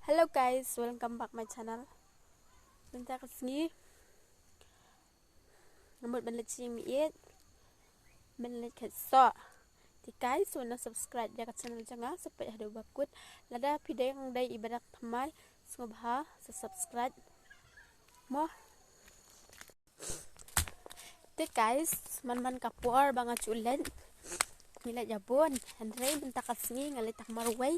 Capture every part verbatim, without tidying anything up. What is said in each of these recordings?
Hello guys, welcome back my channel. Mynta ka sngi nga mut ban leit shim ïing, ban leit khet soh. Te guys, wat subscribe ïa ka channel jong nga, sa peit haduh ba kut. Lada phi dang dei i ba dang thymmai, sngewbha sa subscribe mo. Te guys, man man ka por ba nga shu leit, ngi leit ïa bun, hynrei mynta ka sngi nga leit tang marwei.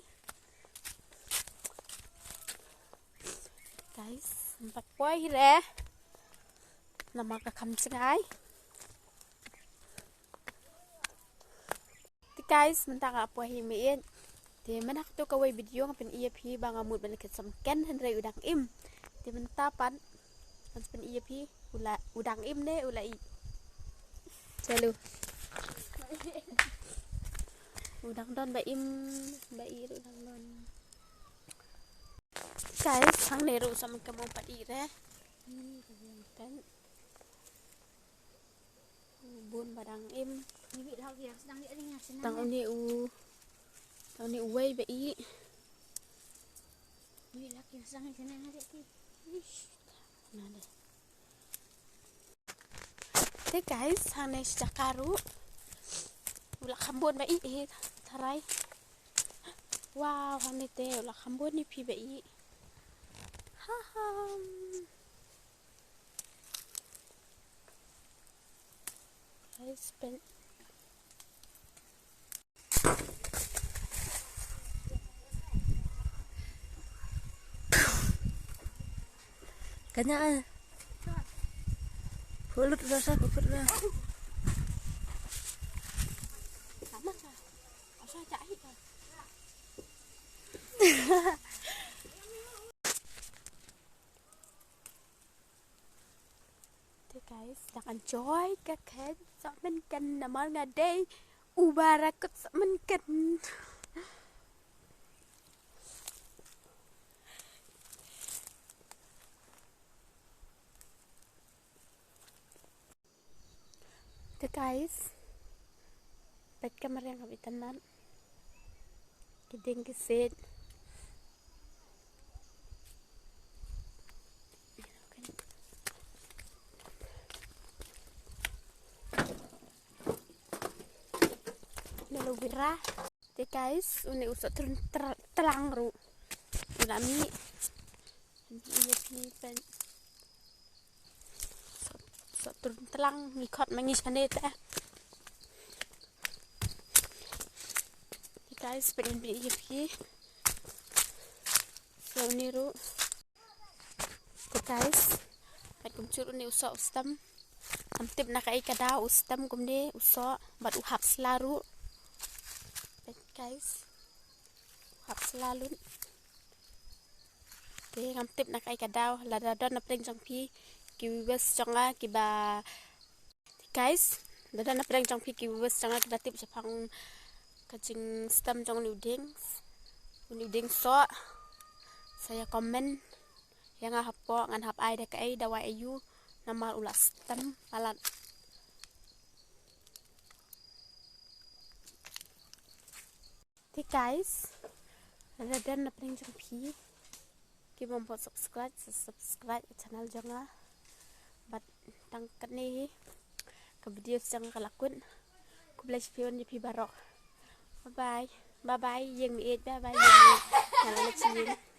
Guys, mynta poi hi re. Namar ka kham jngai. Te guys, mynta nga poi hi miet. Te mynta kato kawei video nga pyni ïa phi ba nga mut ban khet samken hynrei u dang im. Te mynta pat ngan pyni ïa phi u la, u dang im ne u la ih. Chalu. U dang don ba im, ba ih u dang don. Guys, hangne ruh samken mo pat ih re. Kan. Bun ba dang im. Tang une u, tang une uwei ba ih. Nade. Te guys, hangne shi jaka ruh. U la kham bun ba ih, ih, tharai. Wow, hangne te u la kham bun ïa phi ba ih. Ha ha. Guys, peit. Kanya ah. Pulut rasa, pulut rasa. Te guys, dang enjoy ka khet samken namar nga dei u ba rakut samken. Te guys, peit ka mariang ka itynnad. Ki dieng ki siej. Aloe vera. Te guys, une u soh trun tr-, tlang ruh. U la mih. Ïa phi peit. Soh trun tlang, ngi khot ma ngi shane te. Te guys, peit, peit ïa phi. Soh une ruh. Te guys, peit kumjuh une u soh u stem. Ngam tip na kaei ka daw u stem kumne u soh bad u hap sla ruh. Peit guys. U hap sla lut. Te ngam tip na kaei ka daw, lada don na pdeng jong phi ki viewers jong nga kiba Guys, lada na pdeng jong phi ki viewers jong nga kiba tip shaphang ka jingstem jong une u dieng, une u dieng soh, sa ïa comment ïa nga hapoh, ngan hap ai da kaei, dawai aiu, namar u la stem palat. Te guys, lada don na pdeng jong phi ki bym pat subscribe, sa subscribe ka channel jong nga. Bad tang katne hi ka video jong nga ka la kut. Khublei shibun ïa phi baroh. Bye bye. Bye bye ïing miet. Bye bye ïing miet. Nga la leit sha ïing.